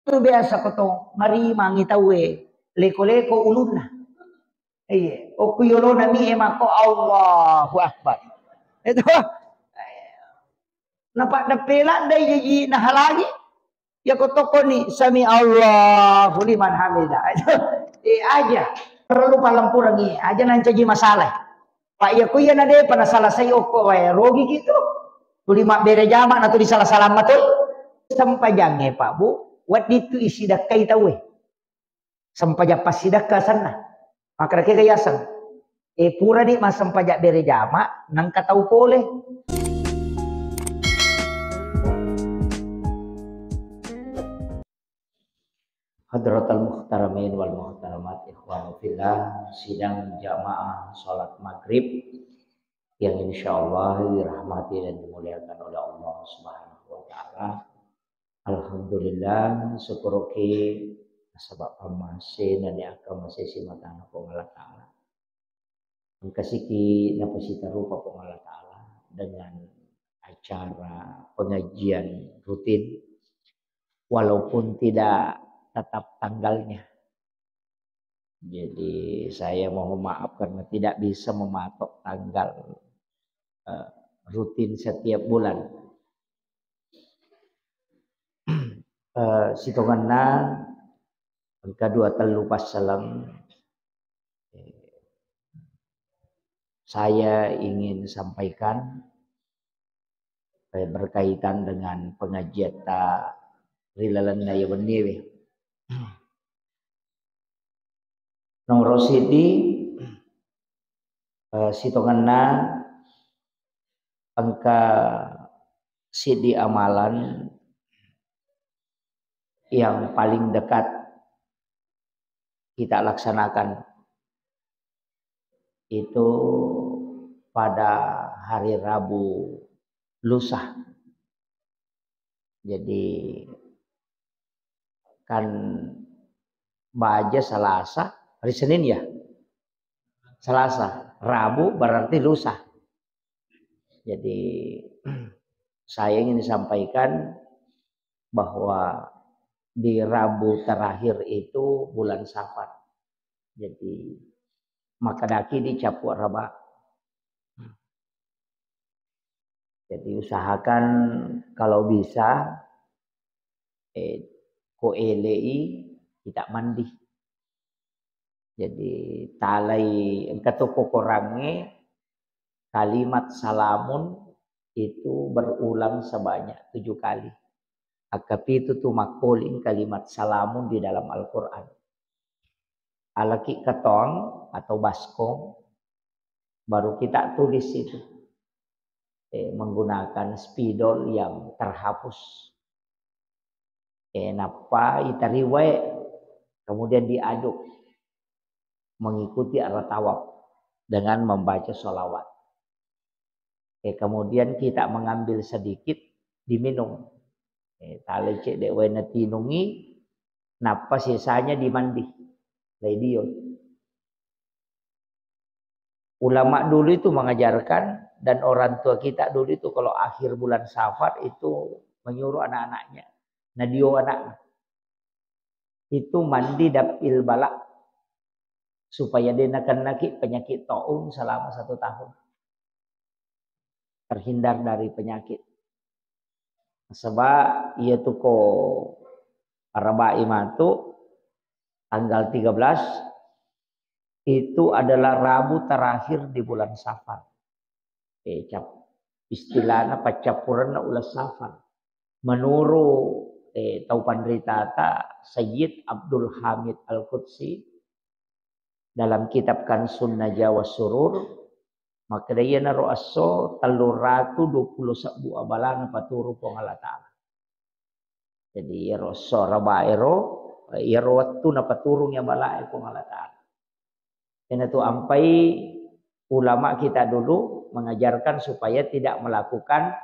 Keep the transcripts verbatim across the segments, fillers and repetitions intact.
Tu biasa ko to marimangi tauwe leko-leko ulunna. Iya, okku yolona mi e mako Allahu Akbar. Itu. Napaddeppe ladde jaji nahalangi. Ya ko tokkoni sami Allahu liman hamida. Eh, aja. Perlu palempurengi, aja nancaji masalah. Pak ya ku iya na depa na salasai okko wae rogi gitu. Tuli mabbere jama na tuli salah-salah matoi. Sempajangnge Pak Bu, wedding tu isidakkai tauwe. Sempajang passidakka asenna. Makkedaki aga yaseng. E purani massempajang bere jama nengka tau pole. Hadratal muhtaramin wal muhtaramat, ikhwanu fillah, sidang jamaah salat maghrib yang insyaallah dirahmati dan dimuliakan oleh Allah Subhanahu wa taala. Alhamdulillah, syukuruki nasaba pammase naniakka masesi matana Puang Allah Taala. Engkasiki napasitarupa Puang Allah Taala dengan acara pengajian rutin, walaupun tidak tetap tanggalnya. Jadi saya mohon maaf karena tidak bisa mematok tanggal, eh, rutin setiap bulan. Eh, sitongenna engka dua tellu passaleng, eh, saya ingin sampaikan, eh, berkaitan dengan pengajiatta ri lalenna iya wenniewe. Nomoro siddi, eh, sitongenna engka siddi amalan yang paling dekat kita laksanakan itu pada hari Rabu lusa. Jadi kan baja Salasa, hari Senin ya? Salasa, Rabu berarti lusa. Jadi saya ingin sampaikan bahwa di Rabu terakhir itu bulan Safar. Jadi makkedaki di capu Araba. Jadi usahakan kalau bisa, eh, ko elei kita mandi. Jadi talai engka to kokorangnge kalimat salamun itu berulang sebanyak tujuh kali. Akkapitu tu makkoling kalimat salamun di dalam Al-Quran. Alaki ketong atau baskom, baru kita tulis itu, eh, menggunakan spidol yang terhapus. Eh, nappa itariwae, kemudian diaduk mengikuti arah tawaf dengan membaca sholawat. Eh, kemudian kita mengambil sedikit diminum. Eh, talai cedde wae natinungi, nappa sisanya dimandi. Laidio. Ulama dulu itu mengajarkan dan orang tua kita dulu itu kalau akhir bulan Safar itu menyuruh anak-anaknya, nadio anaknya itu mandi dapil bala supaya dia nakennaki penyakit taun selama satu tahun, terhindar dari penyakit. Sebab iya tu ko Arabai matu tanggal tiga belas itu adalah Rabu terakhir di bulan Safar. Eh, cap-, istilahna paccappurenna uleng Safar. Menurut, eh, tau panritata Sayyid Abdul Hamid Al-Qudsi dalam kitab Kansun Najwa Surur, makkeda iyanaro esso telluratu dua puluh sebbu abalana paturung Puang Allah Taala. Jadi iyaro esso Arabaero, iyaro wettu napaturungi abalae Puang Allah Taala. Iyanatu ampai ulama kita dulu mengajarkan supaya tidak melakukan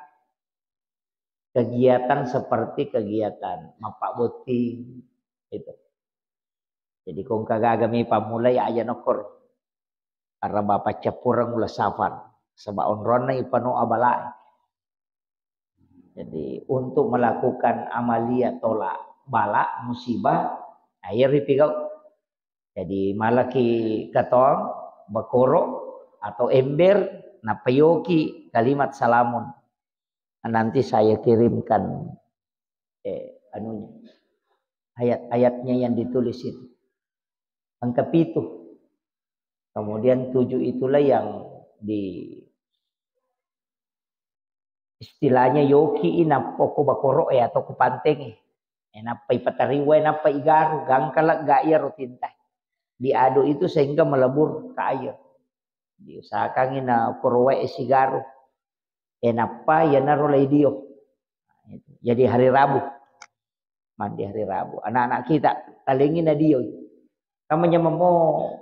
kegiatan seperti kegiatan mappabbotting, gitu. Jadi ko engka gagami pammulai aja nokkoro. Araba paccappureng uleng Safar. Saba onronna ipano abalae. Jadi untuk melakukan amalia tolak, bala, musibah, nah, iya ripigau. Jadi malaki katong, bakoro atau ember, nappa yoki kalimat salamun. Nanti saya kirimkan, eh, anunya, ayat-ayatnya yang ditulis itu. Angka pitu. Kemudian tujuh itulah yang di, istilahnya, yoki i nappa ko bakoro e atau ko panteng e. E, nappa ipatariwa e, nappa igaru, gangka lega iyaro tinta. Diaduk itu sehingga melebur ke air. Diusahakan i na koro wae sigaru. E, nappa iyanaro lai dio. Jadi hari Rabu. Mandi hari Rabu. Anak-anak kita talengi na dio. Kamanya memo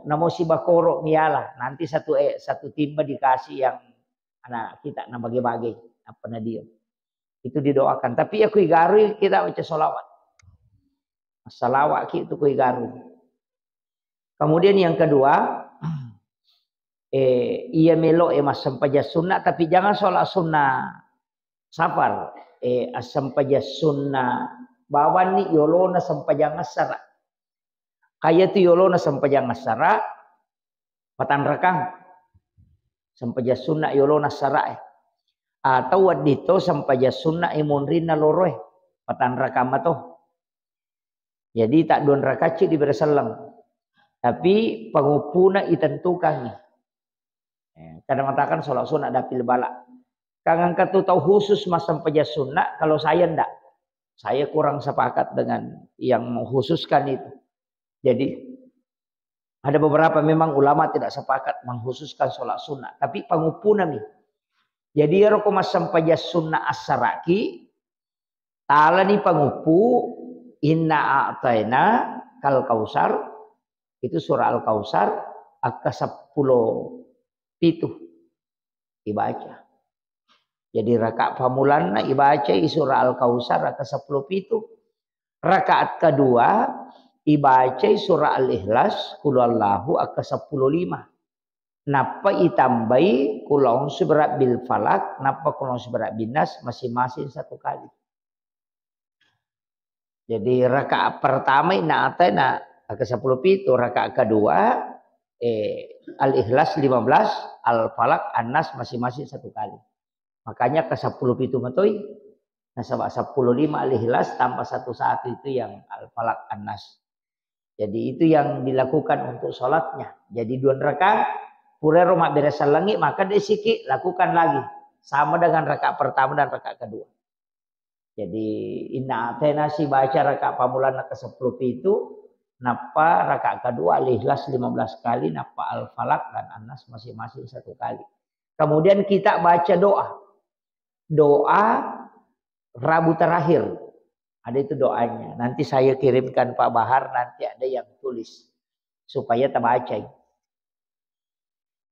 namo si bakoro miala. Nanti satu, eh, satu timba dikasih yang anak kita na bage-bage. Apa na dio. Itu didoakan. Tapi aku igarui kita baca sholawat. Salawat ki itu ku igaru. Kemudian yang kedua, eh, iya melo e massempajang sunnah, tapi jangan sholat sunnah safar. Eh, assempajang sunnah bawanni yolona sempajang assara. Kaya tu yolona sempajang assara, patanrakang. Sempajang sunnah yolona assara e. Atau wedding to sempajang sunnah e monrinna loro e. Patanrakang mato. Jadi tak dua rakaat di bere selleng. Tapi panguppuna itentukangi. Eh, kadang mengatakan sholat sunnah dapil bala. Kang angka tu tau khusus massempajang sunnah, kalau saya ndak. Saya kurang sepakat dengan yang mengkhususkan itu. Jadi ada beberapa memang ulama tidak sepakat mengkhususkan sholat sunnah, tapi panguppuna mi. Jadi ero ko massempajang sunnah assaraki, talani panguppu, inna a'taina kal kausar, itu surah Al-Kausar, akka seppulo pitu dibaca. Jadi rakaat pamulanna ibacai surah Al-Kausar akka seppulo pitu. Rakaat kedua ibacai surah Al-Ikhlas, Qul Huwallahu akka seppulo lima. Nappa itambai Qul A'udzu Birabbil Falaq, nappa Qul A'udzu Birabbin Nas masing-masing satu kali. Jadi rakaat pertama inna a'taina akka seppulo pitu, rakaat kedua, eh, Al-Ikhlas lima belas, Al-Falaq, An-Nas masing-masing satu kali. Makanya ke seppulo pitu matoi, nasaba seppulo lima Al-Ikhlas tambah satu satu itu yang Al-Falaq, An-Nas. Jadi itu yang dilakukan untuk sholatnya. Jadi dua rakaat, purero mabbere sellengi, maka desiki lakukan lagi. Sama dengan rakaat pertama dan rakaat kedua. Jadi inna a'taina si baca rakaat pamulanna ke seppulo pitu, nappa rakaat kedua Al-Ikhlas lima belas kali, nappa Al-Falaq dan An-Nas masing-masing satu kali. Kemudian kita baca doa. Doa Rabu terakhir. Ada itu doanya. Nanti saya kirimkan Pak Bahar, nanti ada yang tulis. Supaya tabacai.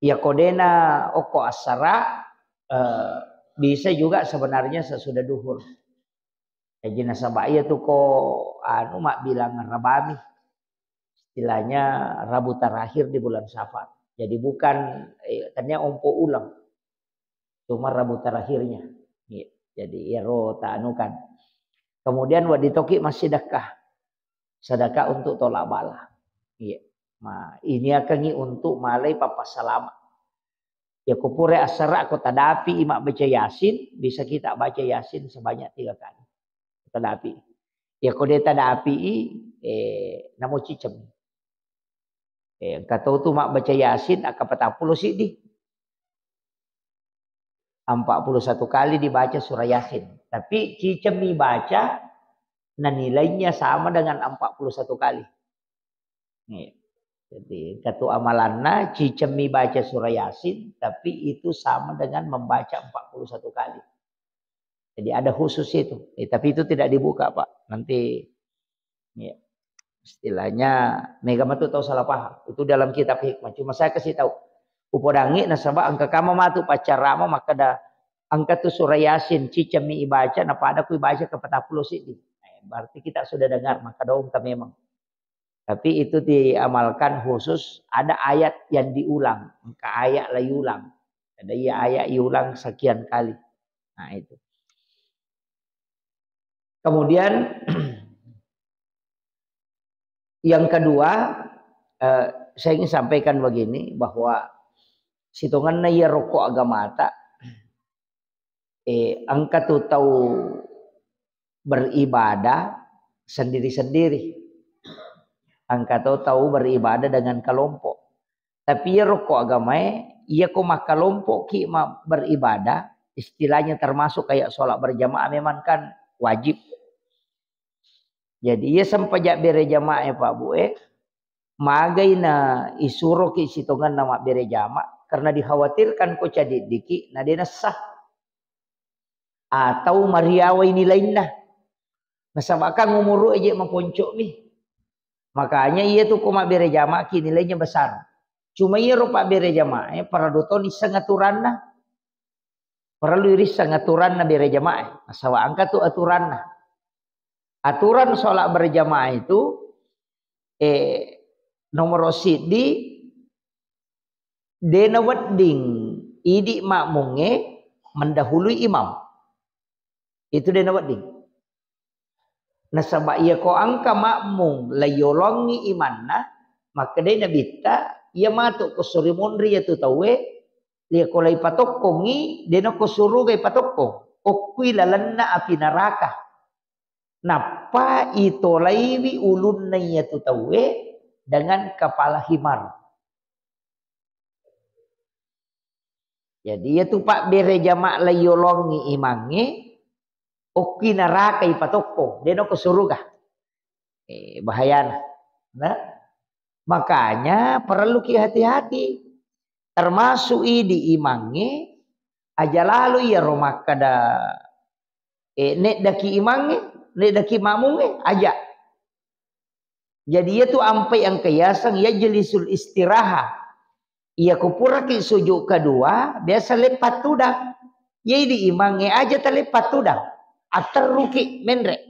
Iya ko dena okko assara, eh, bisa juga sebenarnya sesudah duhur. Jadi nasaba iya tu ko anu mabbilang rabami. Istilahnya Rabu terakhir di bulan Safar. Jadi bukan, eh, tania ompo uleng. Cuma Rabu terakhirnya. Iya. Jadi ero ta anu kan. Kemudian wedding toki massidekah. Sedekah untuk tolak bala. Iya. Ma, ini akangi untuk malai papa salama. Ya ko pura assara ko tadapi i mabbaca Yasin, bisa kita baca Yasin sebanyak tiga kali. Tadapi. Ya ko de tadapi i, eh, namo cicem. Eh, engka to tu mabbaca Yasin akka patappulo siddi. Empat puluh satu kali dibaca surah Yasin. Tapi cicemmi baca, nah nilainya sama dengan empat puluh satu kali. Nih. Jadi, engka tu amalanna, cicemmi baca surah Yasin, tapi itu sama dengan membaca empat puluh satu kali. Jadi ada khusus itu. Eh, tapi itu tidak dibuka, Pak. Nanti, ya, istilahnya, mega matu tau salah paham. Itu dalam kitab hikmah. Cuma saya kasih tahu. Upodangi nasaba engka kama matu paccarama makkeda engka tu surah Yasin cicemmi ibaca, napada ku ibaca ke patappulo siddi. Eh, berarti kita sudah dengar, maka dong memang. Tapi itu diamalkan khusus ada ayat yang diulang, engka ayat la iulang. Ada iya ayat iulang sekian kali. Nah, itu. Kemudian Yang kedua, eh, saya ingin sampaikan begini, bahwa sitongenna iya rokko agamata, eh, engka tu tau beribadah sendiri-sendiri. Engka tu tau beribadah dengan kelompok. Tapi iya rokko agamae, iya ko makkalompoki ma-, beribadah, istilahnya termasuk kayak sholat berjamaah memang kan wajib. Jadi iya sempajak bere jamaah, Pak Bu, eh, magai na isuroki sitongenna mabbere jama, karena dikhawatirkan ko cadiddiki na de nessa. Atau mariawai nilainna. Nasaba kan umuru eje maponcomi. Makanya iya tu ko mabbere jamaki nilainya besar. Cuma iya ro pabbere jamaah, eh, paradu to nisseng aturanna. Parellu irisseng aturanna bere jamaah. Nasaba engka tu aturanna. Aturan sholat berjamaah itu, eh, nomor siddi, de nawedding idi makmungnge mendahului imam. Itu de nawedding. Nasaba iya ko engka makmung laiyolongi imanna, makkedai Nabitta, iya matu ko suri monri iya tu tauwe, iya ko laipatokkongi, de nako suruga ipatokkong. Okkui lalenna api neraka. Nappa itolaiwi ulunna iya tu tauwe dengan kepala himar. Jadi iya tu pabbere jama laiyolongi imangnge, okkui neraka ipatokkong, de nako suruga. Eh, bahayana. Nah, makanya parelluki hati-hati. Termasuk idi imangnge, aja lalo iyaro makkada, eh, neddaki imangnge, neddaki makmungnge, aja. Jadi iya tu ampai engka yaseng yajlisul istiraha. Iya ko puraki sujud kedua, biasa leppa tudang. Iya idi imangnge aja taleppa tudang. Atterruki menre.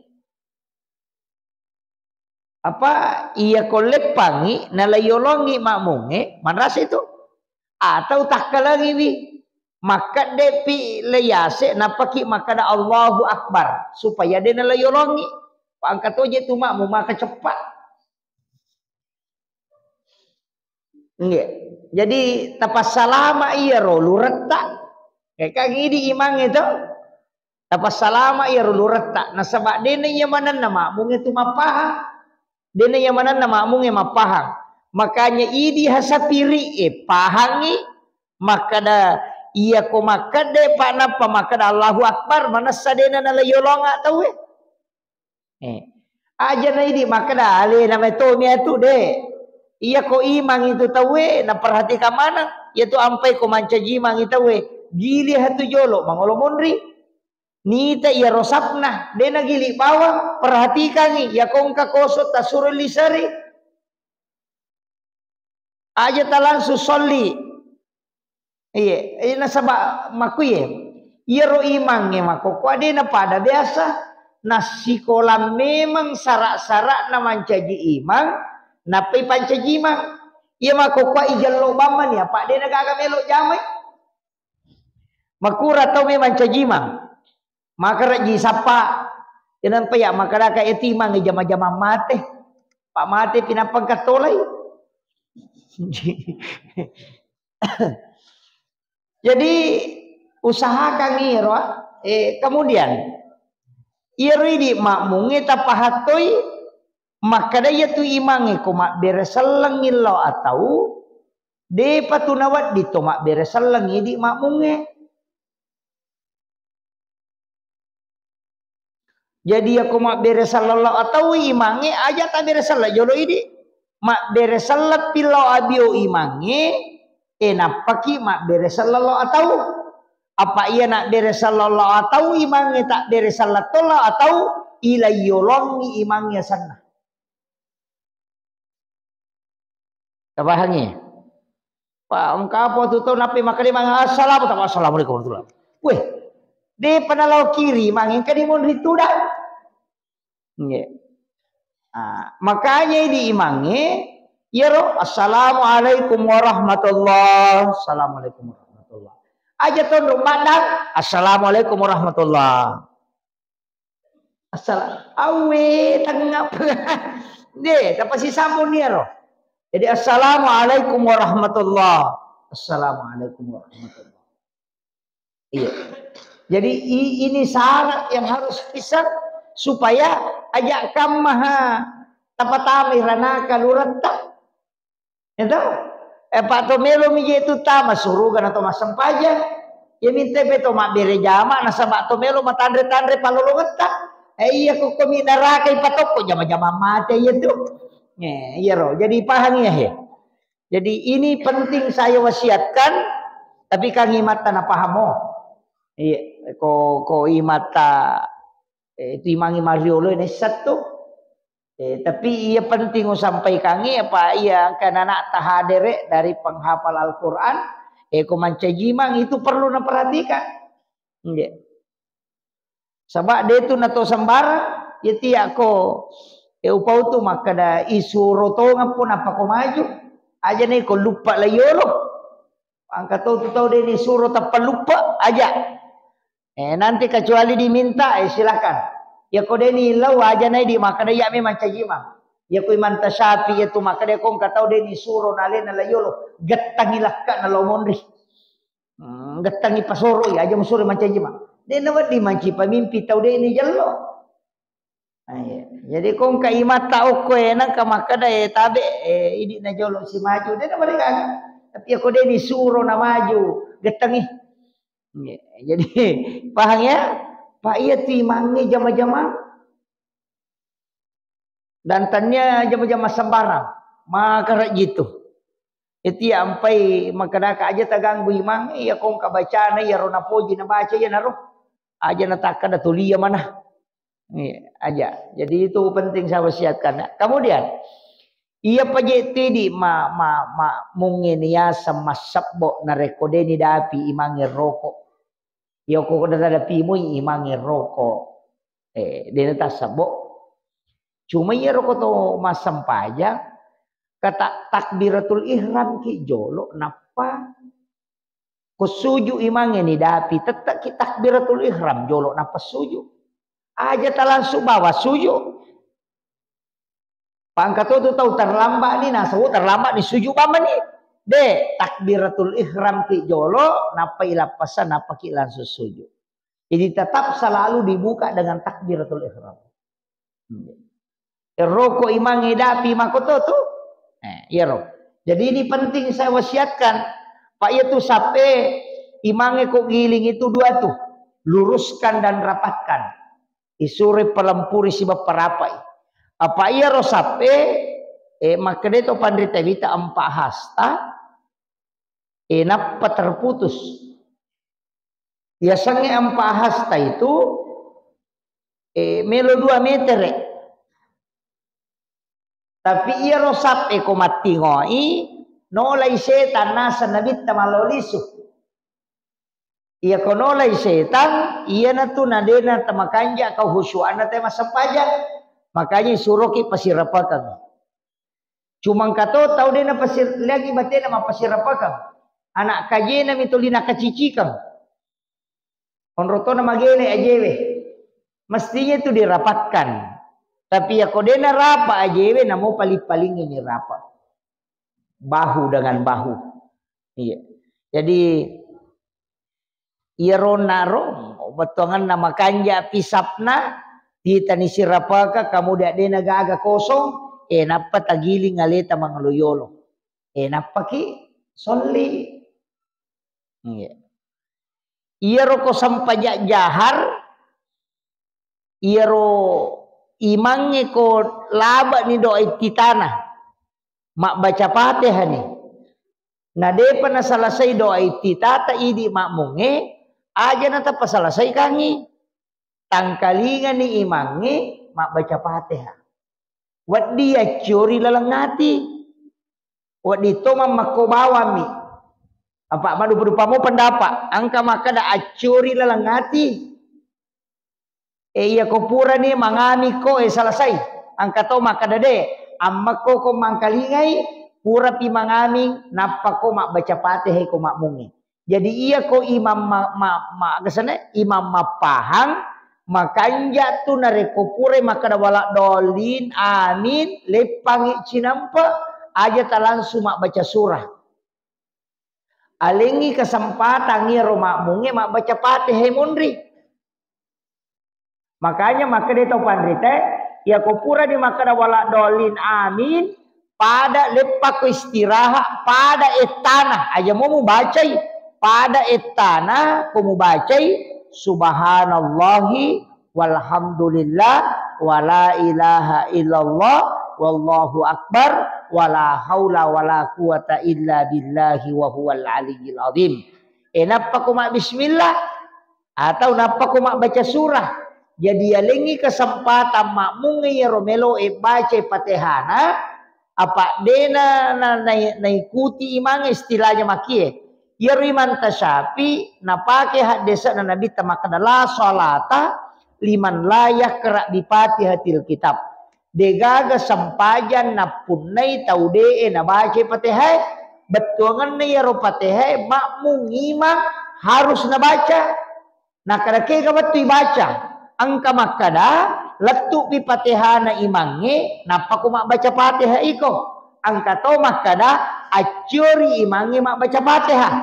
Apa iya ko leppangi nalaiyolongi makmungnge, manrasa itu. Atau takkalangiwi. Makkeddepi leyase, nappaki makkada Allahu Akbar. Supaya de nalaiyolongi. Pangka toje tu makmung maka ceppa. Nggih. Jadi, tapassalama iyaro luretta. Kayak kan idi imang itu. Tapassalama iyaro luretta. Nasaba dena iya manenna makmungnge tu mappahang. Dena iya manenna makmungnge mappahang. Makanya idi hasapiri e pahangi. Makkada iya ko makkadde pa nappa makkada Allahu Akbar, manessa dena nalaiyolonga tauwe. Eh. Aja na idi makkeda alena mai tomi atu de. Iya ko imang itu tauwe, naperhatikan maneng. Iya tu ampai ko mancaji imang itu tauwe. Gili hatu jolo mangolo monri. Nita iya rosapna, de na gili bawang, perhatikangi, iya ko engka koso tasuro lisari. Aja ta langsung solli. Iya, eh, nasaba makkuye. Iyaro imangnge makkokkoe de na pada biasa. Nassikola memang sara-sara'na mancaji imang, nappai pancaji imang. Iya makkokkoe ijello bammani, apa de na gaga melo jamai. Makura tau memang caji imang. Maka rejji sappa. Inang paya makkadaka etimang jama-jama mate. Pak mate pinappa engka tolai. Jadi usahakan iro, eh, kemudian iro idi makmungnge tapahattoi makkada iya tu imangnge ko mabbere selleng illau atau depa tu nawedding to mabbere selleng idi makmungnge. Jadi, yako mabbere selleng lao atau imangnge, aja tabbere selleng jolo idi. Mabbere selleng pillau abio imangnge, e nappaki mabbere selleng lao atau. Apa iya nabbere selleng lao atau imangnge, tabbere selleng to lao atau, ilaiyolongi imangnge asenna. Tapahangi? Pak, engka apa tu tau nappi makkalimang, "Assalamu-," tama, "Assalamualaikum warahmatullahi." Weh, depa nalao kiri, mangeng kadi monri tudang. Nggih. Ah, makanya di imangnge, iyaro, "Assalamualaikum warahmatullah." "Assalamualaikum warahmatullah." Aja tonro maddang, "Assalamualaikum warahmatullah." Asal, awe, tengngap. De, tapasisambung ni ro. Jadi, "Assalamualaikum warahmatullah." "Assalamualaikum warahmatullah." Iya. Jadi, i-, ini syarat yang harus bisa supaya aja kammaha tapatamai ranaka luretta. Itu. Eh, Pak to melo mi je tu tama suruga na to massempajang. Ya minta pe to mabbere jama nasaba to melo matanre-tanre palolongetta. Eh, iya ko komi neraka ipatokko jama-jama mate iya tu. Eh, iya ro. Jadi paham ya he. Jadi ini penting saya wasiatkan, tapi kan imatta na pahamo. Iya, ko, ko imatta, eh, itu imangi mariolo ini satu. Eh, tapi iya penting usampaikangi apa iya engka nana'ta hadere dari penghafal Al-Quran, eh, ko mancajimang itu perlu naperhatikan. Nggih. Saba de tu nato sembarang, ya tiya ko, eh, upau tu makkeda isuro tongeng pun apa ko maju. Aja nih ko lupa la yolo. Angka to tu tau de ni suro tappa lupa aja. Eh, nanti kecuali diminta, eh, silakan. Ya ko de ni lau aja nai di makkeda ya memang cajimang. Ya ko imanta syafi ya tu makkeda ko engka tau de ni suro nalena la yolo. Gettangi lakka na lo monri. Hmm, gettangi pasoro ya aja musuro mancajimang. De na wedding manci pamimpi tau de ni jello. Ah, iya. Jadi ko engka imatta okko e nangka makkeda e tabe e idi na jolo si maju de na mereka. Tapi ya ko de ni suro na maju gettangi. Iya. Jadi paham ya? Pak iya tu imangnge jama-jama. Dan tania jama-jama sembarang. Maka rajin tu. Iti ampai makkedaka aja taganggu imang, iya ko engka bacana iya ro napoji nabaca iya naro. Aja natakkada tulia mana. Iya, aja. Jadi itu penting saya wasiatkan ya. Kemudian iya paje tidi ma ma ma mungkin ya sama sebbo narekko deni dapi imangnge rokok. Iya ko dada pimoi imangnge rokok. Eh, dena tassebbo. Cuma iya rokok to massempajang kata takbiratul ihram ki jolo nappa ko suju imangnge ni dapi tette ki takbiratul ihram jolo nappa suju. Aja ta langsung bawa suju. Pangka to tu tau terlambat ni, nasaba terlambat ni suju bamani. De, takbiratul ihram ki jolo, nappa ilappasa, nappa ki langsung suju. Jadi tetap selalu dibuka dengan takbiratul ihram. Roko imangnge dapi makoto tu. Eh, iyaro. Jadi ini penting saya wasiatkan. Pak iya tu sape imangnge ko giling itu dua tu. Luruskan dan rapatkan. Isuro palempuri sibawa parapai. Apa iya ro sape, eh, makkeda to panrita wita empat hasta, eh, nappa terputus. Yasengnge empat hasta itu, eh, melo dua metere. Tapi iya ro sape ko mattingoi, nolai setan naseng nabitta malao lisu. Iya ko nolai setan, iyanatu nadena tamakanja kau khusyuanna te massempajang. Makanya suroki pasirapakeng. Cuma engka to tau dena pasir-, lagi batena mappasirapakeng. Anak kajena mi tuli nakacicikeng. Onrotona magele ajewe. Mestinya itu dirapatkan. Tapi ya ko dena rapa ajewe, namo paling-paling ini rapa. Bahu dengan bahu. Iya. Jadi, iyaro naro, bettuanganna makanja pisapna, titani sirapaka, kamudian dena gaga kosong, eh, nappa tagiling aleta mangalo yolo. Eh, nappaki solli. Iya. Iyaro ko sempajang jahar, iyaro imangnge ko labani doa iftitana, mabbaca Fatihah ni. Na depa nasalasai doa iftitata idi makmungnge, aja natappa salasai kangi. Tangkalingani imangnge mabbaca Fatihah. Wedding yaccori laleng ati. Wedding to mammakko bawammi. Apa madupa-dupamo pendapat. Engka makkeda accori laleng ati. E, iya ko purani mangami ko, e, selesai. Engka to makkeda de, ammekko ko mangkalingai, purapi mangami, nappa ko mabbaca Fatihah ko makmungnge. Jadi iya ko imam ma-, ma-, ma-, kesana, imam mappahang, Makanja tu narekko pura makkeda wala dolin, amin, leppangi cinampe, aja talangsung mabbaca surah. Alengi kesempatan iyaro makmungnge mabbaca Fatihah monri. Makanya makkeda tau panrita, iyako purani makkeda wala dolin, amin, pada leppakko istirahat, pada ettana, aja mo mubacai, pada ettana ko mubacai, subhanallahi walhamdulillah, wala ilaha illallah, wallahu akbar, wala haula wala quwata illa billahi wa huwal aliyyil azim. E, nappa ko mabbismillah, atau nappa ko mabbaca surah. Jadi yalengi kesempatan makmungnge iyaro melo e baca Fatihana, apa dena na, na, naikuti imang istilahnya makie. Iyaro Imam Tasyafi napake haddese'na Nabitta makkeda la salata liman la yaqra bi Fatihatil kitab. Degaga sempajang nappunnai tau de'e nabaca Fatihah. Bettuangenna iyaro Fatihah makmung imang harus nabaca. Nakkeda kega wettu ibaca, engka makkeda lettupi Fatihana imangnge, nappa ko mabbaca Fatihah iko. Engka to makkeda acciori imangnge mabbaca Fatihah.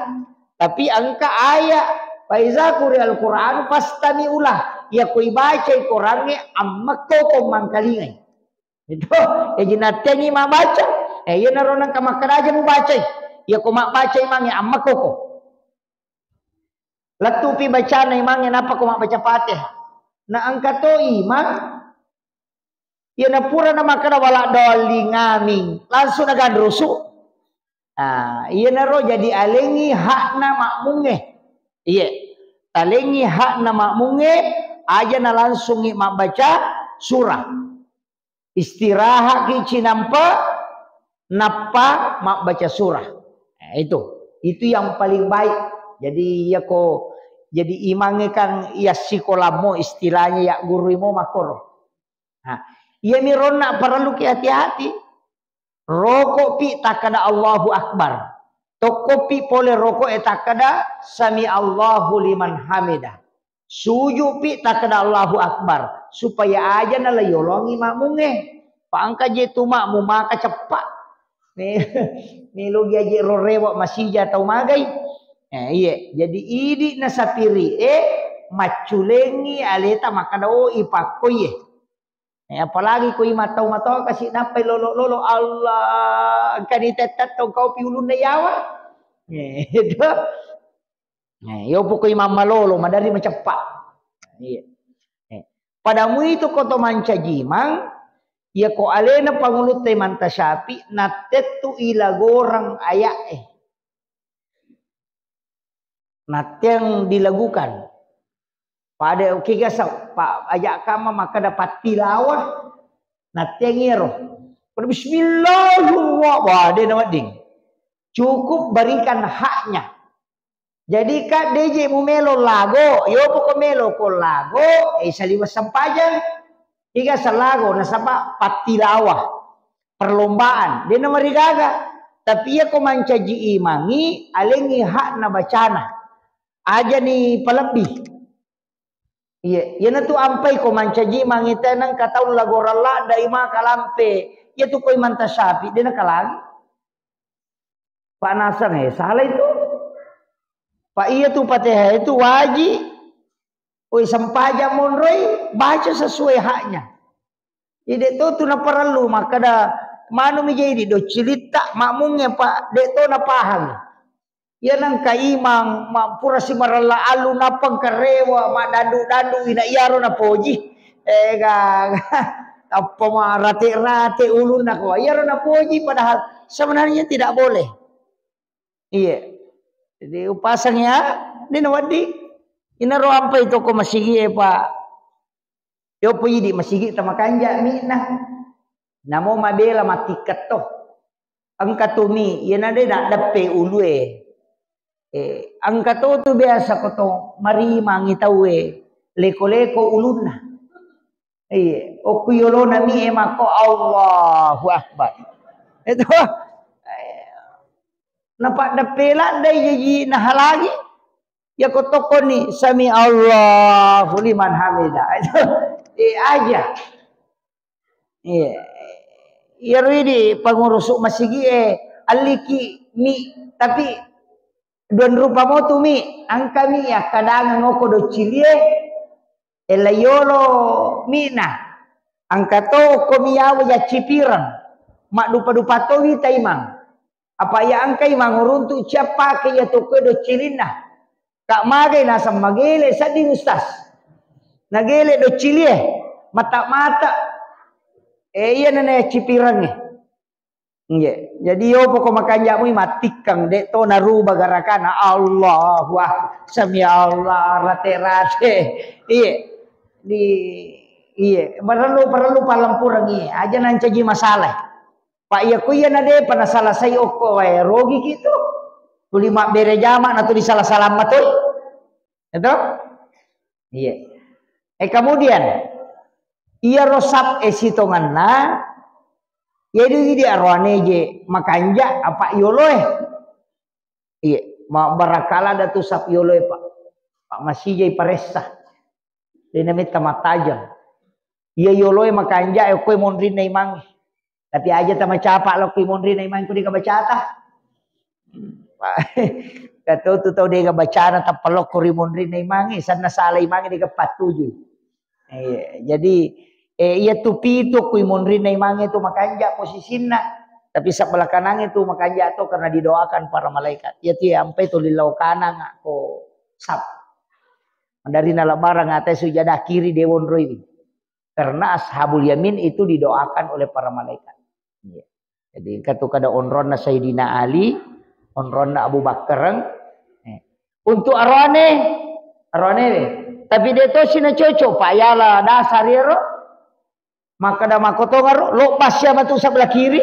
Tapi engka ayat, "Fa iza quri'al Qur'anu fastami'u lah." Iyako ibacai Korangnge, ammekkoko mangkalingai. Itu, e, jinattengi mabbaca. E, iyanaro nengka makkeda aja mubacai. Iyako mabbaca imangnge, ammekkoko. Lettupi bacana imangnge, nappa ko mabbaca Fatihah. Na engka to imang, iyana purana makkeda wala dolin, amin, langsung naganrusu. Ah, iyanaro jadi alengi hakna makmungnge. Iye. Talengi hakna makmungnge, aja nalangsungi mabbaca surah. Istirahatki cinampe, nappa mabbaca surah. Nah, itu. Itu yang paling baik. Jadi, iyako jadi imangnge kan iya sikolammo, istilahnya iya gurui mo makkoro. Nah, iyami ronna parelluki hati-hati. Roko'pi takkeda Allahu Akbar. Tokko'pi pole roko'e takkeda Sami Allahu liman hamidah. Suju'pi takkeda Allahu Akbar, supaya aja nala yolongi makmungnge. Pa engka je tu makmung maka ceppa. Me-, melo gi aje ro rewe masija tau magai. Eh, iye, jadi idi nasapiri e macculengi aleta makkeda, "Oh, ipakkoiye." Eh, apalagi ko imang tau matoa kasi nappai lolo-lolo, Allah, engkani tettetto kaupi ulunna yawa. Eh, do. Eh, yopo ko imang malolo, madari maceppa. Iya. Eh, pada muitu ko to mancaji imang, iya ko alena pangulutta Imam Tasyafi, nattettu ilagoreng aya'e. Natteang dilagukan. Pada oke gasa, pa aja kama makkeda pattilawah, natteang iyaro. Pada bismillahirrahmanirrahim. Wah, de nawedding. Cukup berikan haknya. Jadi, ka deje mu melo lago, yopo ko melo ko lago, eh, saliweng sempajang. Iga salago, nasaba pattilawah. Perlombaan, de namarigaga. Tapi iya ko mancaji imangi, alengi hakna bacana. Aja ni palebbi. Iya, iyanatu ampai ko mancaji imangi teneng katau lagorang ladda ima kalampe. Iya tu ko Imam Tasyafi, de nakalangi. Pak Nasang, eh, salah itu. Pak iya tu Fatihah itu wajib. Oi, sempajang monroi, baca sesuai haknya. Jadi, de to tu naparellu makkeda, manu mi jadi do cilitta makmungnge, Pak, de to napahang. Iya nengka imang, ma-, pura simarella allu nappa engka rewe, maddandu-dandu ina iyaro napoji. Eh, ga, tappa marate-rate ulunna ko iyaro napoji, padahal sebenarnya tidak boleh. Iya. Jadi upasang ya, de nawedding. Inaro ampai toko masigi e, Pak. Yopo idi masigi tamakanja mi'na. Namo mabela mattikketto. Engka tumi, iyana de naddeppe ulue. Eh, engka to tu biasa ko to marimangi tauwe, leko-leko ulunna. Iya, okku yolona mi e makko, Allahu Akbar. Itu. Napaddeppe laddai jaji nahalangi. Iya ko tokkoni sami Allahu liman hamida. Eh, aja. Iya. Iyaro idi pengurus masigi e, alliki mi, tapi duan rupa motu mi, angka mi akkadangeng oko doccilie, ella yolo mina. Angka to ko mi yawa jaccipireng. Maddupa-dupa to wita imang. Apa iya angka imang uruntu ciappake iya to ko doccilinna. Kak magai naseng magele sedding ustaz. Nagele doccilie, mata-mata. Eh, iya nene cipirengnge. Nggih. Jadi yo poko makanjak mui matikkang, dek to naruba garakana. Allahu Akbar. Sami Allah, rate-rate. Iye. Di, iye. Perlu, perlu palampureng iye. Aja nancaji masalah. Pak iya ku iya na depa nasalasai okko wae rogi kitu. Tuli mabbere jama na tuli salah-salah matoi. Itu? Iya. Eh, kemudian, iyaro sap e sitonganna, jadi di aroane je makanja apa yoloe. Iya, ma-, barakala ada tu sap yoloe, Pak. Pak masih jai paressa. Dena metta matajang. Iya yoloe makanja e koe monrinna imangnge. Tapi aja tamacapa lokko monrinna imang ko dega bacata. Kato tu tau dega bacana tappa lokko ri monrinna imangnge, sanna sala imangnge dega pattuju. Iya, jadi, eh, iya tu pitu kui monrinna imangnge tu makanja posisinna. Tapi sebelah kanangnge tu makanja to karena didoakan para malaikat. Iya tu ampe tu lillau kanang ko sap. Dari nalabarang atai sujada kiri de wonroi. Karena Ashabul Yamin itu didoakan oleh para malaikat. Iya. Jadi, engka tu kada onronna Sayyidina Ali, onronna Abu Bakar. Eh. Untuk aroane, aroane we. Tapi de tosi na cocok, Pak, yala dasar iyaro. Makkada makkotongaro, lo basya matu sebelah kiri.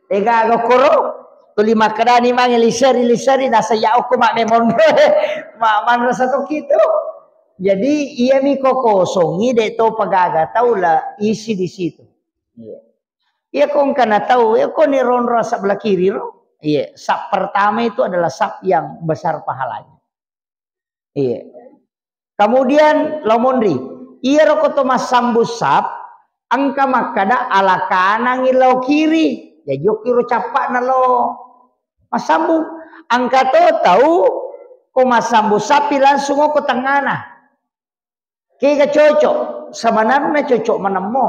Ega gokkoro, tuli makkedani mange liseri-liseri, nasa ya okko mak memonro, mak manrasa to kitu. Jadi, iya mi ko kosongi, de to pagaga tau la isi di situ. Iya. Iya ko engkana tau, iya ko ni ronro sebelah kiri ro. Iya, sap pertama itu adalah sap yang besar pahalanya. Iya. Kemudian lo monri, iyaro ko to massambu sap, engka makkada ala kanangi lao kiri. Jadi okkiro cappa'na lo massambu. Engka to tau ko massambu sapi langsung ko tengana. Kega cocok, sebenarnya cocok menemmo.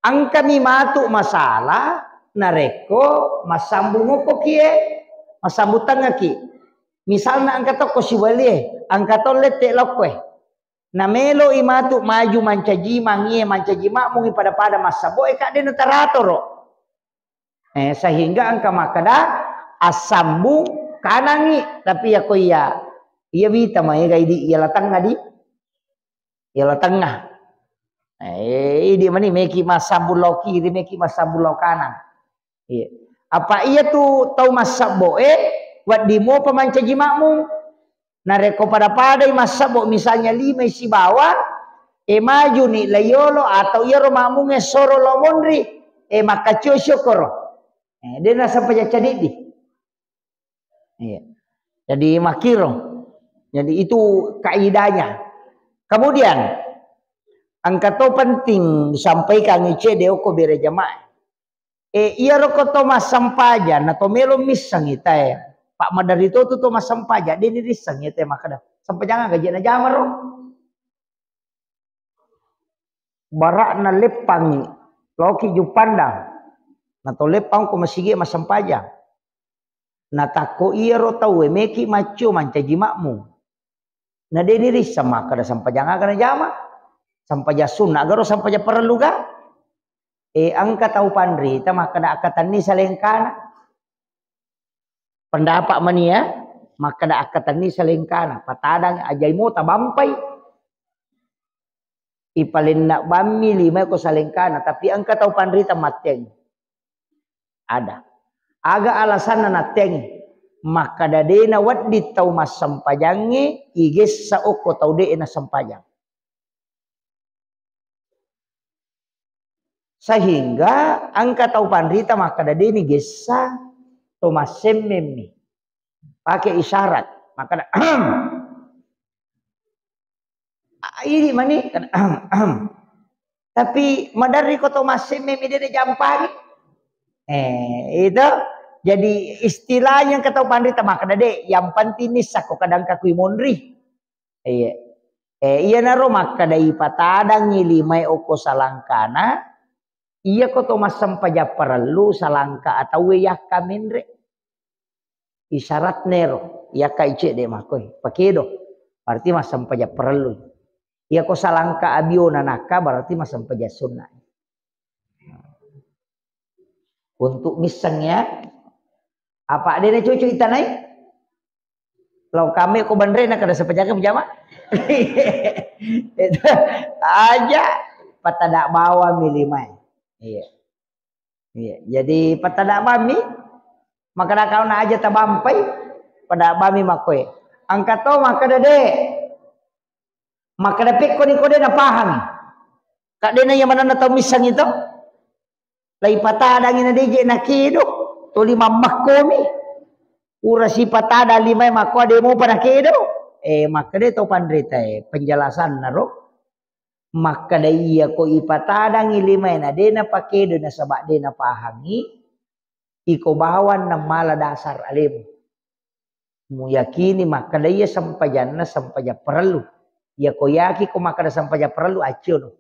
Engkami matu masalah narekko massambung okko kie, massambung tengngaki. Misalna engka tokko sibalie, engka to lette lokkoe. Namelo i matu maju mancaji mangie, mancaji makmungi pada-pada massabo e kadde nataratoro. Eh, sehingga engka makkeda assambung kanangi, tapi ya ko iya, iya wita maega idi iya la tengnga di, iya la tengnga. Eh, idi mani meki massambung lao kiri, meki massambung lao kanang. Iya. Apa iya tu tau massabbo e, wedding mopa mancaji makmum. Narekko pada-padai massabbo, misalnya lima sibawa, e majuni la yolo atau iyaro makmungnge soro lao monri, e makkacio siokoro. Eh, de nasempajang cadiddi. Iya. Jadi makkiro. Jadi itu kaidahnya. Kemudian engka to penting disampaikan cede okko bere jamaah. Eh, iyaro ko to massempajang na to melo missengi tae. Pak madari to tu to massempajang, de ni rissengi tae makkeda. Sempajang aga je najama ro? Bara'na leppangngi, laoki Juppandang. Na to leppang ko masigi massempajang. Na takko iyaro tauwe meki maccio mancaji makmum. Na de ni risseng makkeda sempajang aga najama. Sempajang sunna garo sempajang parellu ga. E, engka tau panrita makkeda akkatenni salengkana. Pendapat mani ya, makkeda akkatenni salengkana, patadang ajai mo tabampai. Ipalenna bammi lima ko salengkana, tapi engka tau panrita matteng. Ada. Aga alasanna natteng? Makkeda dena wedding tau massempajangnge igessa okko tau de nasempajang. Sehingga engka tau panrita makkeda deni gessa to massemmemmi. Pakai isyarat. Makkeda, "Ahem." Ah, idi mani, kan, ahem, ahem. Tapi maderri ko to massemme mi de' jampangi. Eh, itu. Jadi istilahnya engka tau panrita makkeda de', yang penting nissakko kadang kakui monri. Iya. Eh, iyanaro makkeda ipatadangngi limae okko salangkana, iya ko to massempajang parellu salangka atauwe yakka menre. Isyaratnero, yakka icedde makkoi, pakedo. Berarti massempajang parellu. Iya ko salangka abiona nakka berarti massempajang sunna. Untuk misseng ya. Apa de' na cocok itanai? Lao kami ko banre na kada sempajang jama. Itu aja patada bawang mi limae. Iya. Iya, jadi patada bami, makkeda kauna aja tabampai, pada bami makkoe. Engka to makkeda de'. Makkeda pekko ni ko de' napahami. Kak de' na iya manenna tau misseng itu. Lai patadangi na de' je' nakedo, toli mammakkomi. Pura sipatada limae makko de' mopa nakedo. Eh, makkeda to panritae, penjelasan naro. Makkeda iya ko ipatadangi limae na de' napakedo nasaba de' napahangi, iko bawang nammala dasar alemu. Muyakini makkeda iya sempajanna sempajang parellu. Iya ko yaki ko makkeda sempajang parellu, acciono.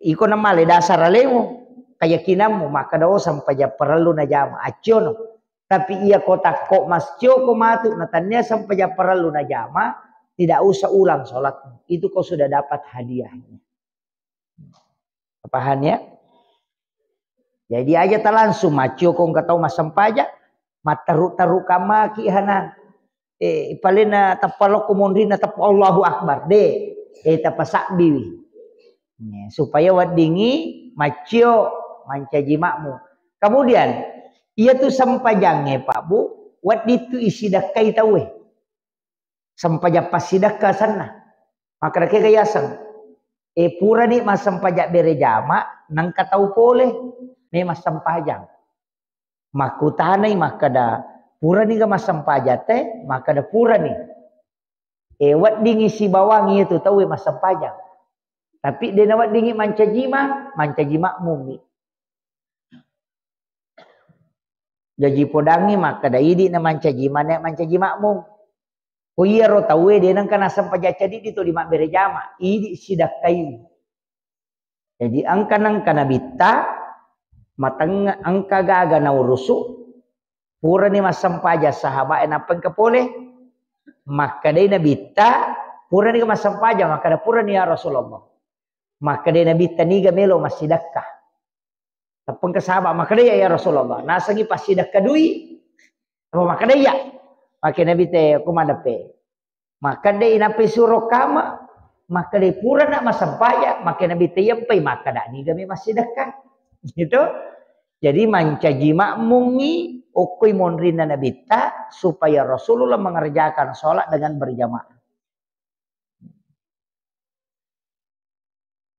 Iko nammale dasar alemu, keyakinanmu makkeda, oh, sempajang parellu najama, acciono. Tapi iya ko takko mascio ko matu na tania sempajang parellu najama, tidak usah ulang sholatmu. Itu kau sudah dapat hadiahnya. Paham ya? Jadi aja ta langsung maccio ko engka tau massempajang, matteru-teru kamaki hana. Eh, palena tappa lokko monrina tappa Allahu Akbar. De, eh, tappa sabbiwi. Ya, supaya weddingi maccio mancaji makmu. Kemudian, iya tu sempajangnge, Pak Bu, wedding tu isidakkai tauwe. Sempajang passidekka asenna. Makkeda kega yaseng. E, purani massempajang bere jama, nengka tau pole, me massempajang. Makkutanai makkeda, purani ga massempajang te? Makkeda purani. E, weddingi sibawangi itu tauwe massempajang. Tapi dena weddingi mancaji ma, mancaji makmumi. Jaji podangngi makkeda, idi na mancaji, mane mancaji makmum. Ko iyaro tauwe de nengka nassempajang cadiddi tuli mabbere jama, idi sidakkai. Jadi engka nengka nabitta, mateng-, engka gaga naurusu, purani massempajang sahabat e nappa engka pole, makkedai nabitta, purani massempajang, makkeda purani ya Rasulullah. Makkedai nabitta, niga melo massidakka. Tappa engka sahabat makkeda, "Ya, ya Rasulullah, nasengi passidekka dui." Apa makkeda, "Iya." Makkeda Nabi te, "Ko madeppe." Makkeda, "Inappa suro kama?" Makkeda, "Purana massempajang." Makkeda Nabi te, "Iyappai makkeda niga me massidekka." Gitu. Jadi mancaji makmungi okkoi monrinna Nabitta supaya Rasulullah mengerjakan sholat dengan berjamaah.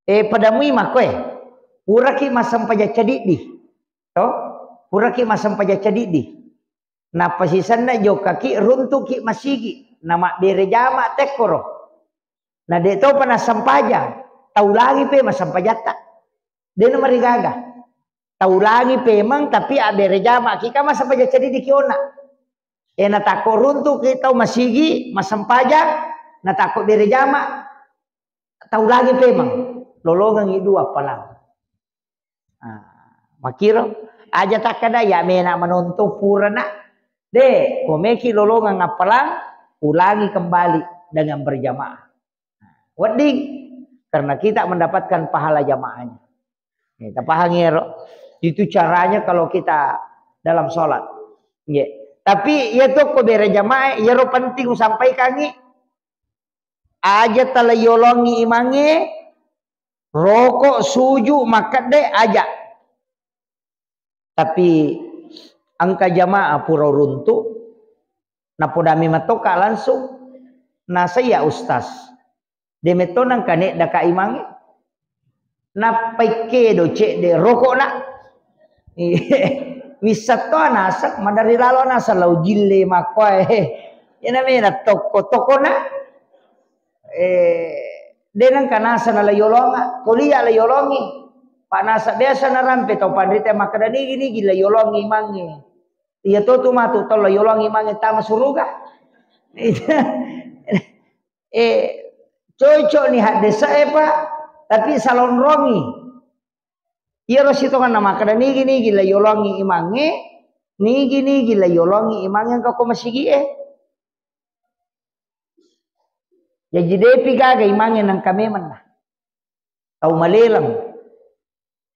E, padamui makkoe, puraki massempajang cadiddi. To? Puraki massempajang cadiddi. Nappa sisenna jokkaki runtuki masigi. Namabbere jama tekkoro. Na de topa nassempajang. Taulangi pe massempajatta. De namarigaga. Taulangi pemeng, tapi abbere jamaki ka massempajang cadiddi ki onna. E, natakko runtuki tau masigi, massempajang, natakko bere jama, taulangi pemeng. Lolongengi dua appalang. Ah, makiro, aja takkeda, "Ya mena menonton purana." De, komeki lolongeng appalang, ulangi kembali dengan berjamaah. Wedding, karena kita mendapatkan pahala jamaahnya. Nih, tapahangi ero. Itu caranya kalau kita dalam sholat. Nggih. Tapi iya tokko bere jamaah, iyaro penting usampaikangi. Aja tala yolongi imangnge, roko, suju, makkedde, aja. Tapi engka jamaah pura runtu, napodami matoka langsung, nasaiya ustaz. De metto nengka neddaka imangnge. Nappai kedo cedde rokokna. Wissatto anaseng, madari lalo anaseng lao jille makkoe. Iyana mena tokko-tokkona. Eh, de nengka naseng nalaiolonga, kuliah laiolongi. Pak naseng biasa narampe tau panrita makkeda nigi-nigi laiolongi imangnge. Iya to tu matu tau laiolongi imangnge tama suruga. Eh, cocok ni haddesa e, Pak, tapi salonrongi. Iyaro sitonganna makkeda nigi-nigi laiolongi imangnge, nigi-nigi laiolongi imangnge engka ko masigi e. Jaji depi gaga imangnge nengka memenna. Tau maleleng.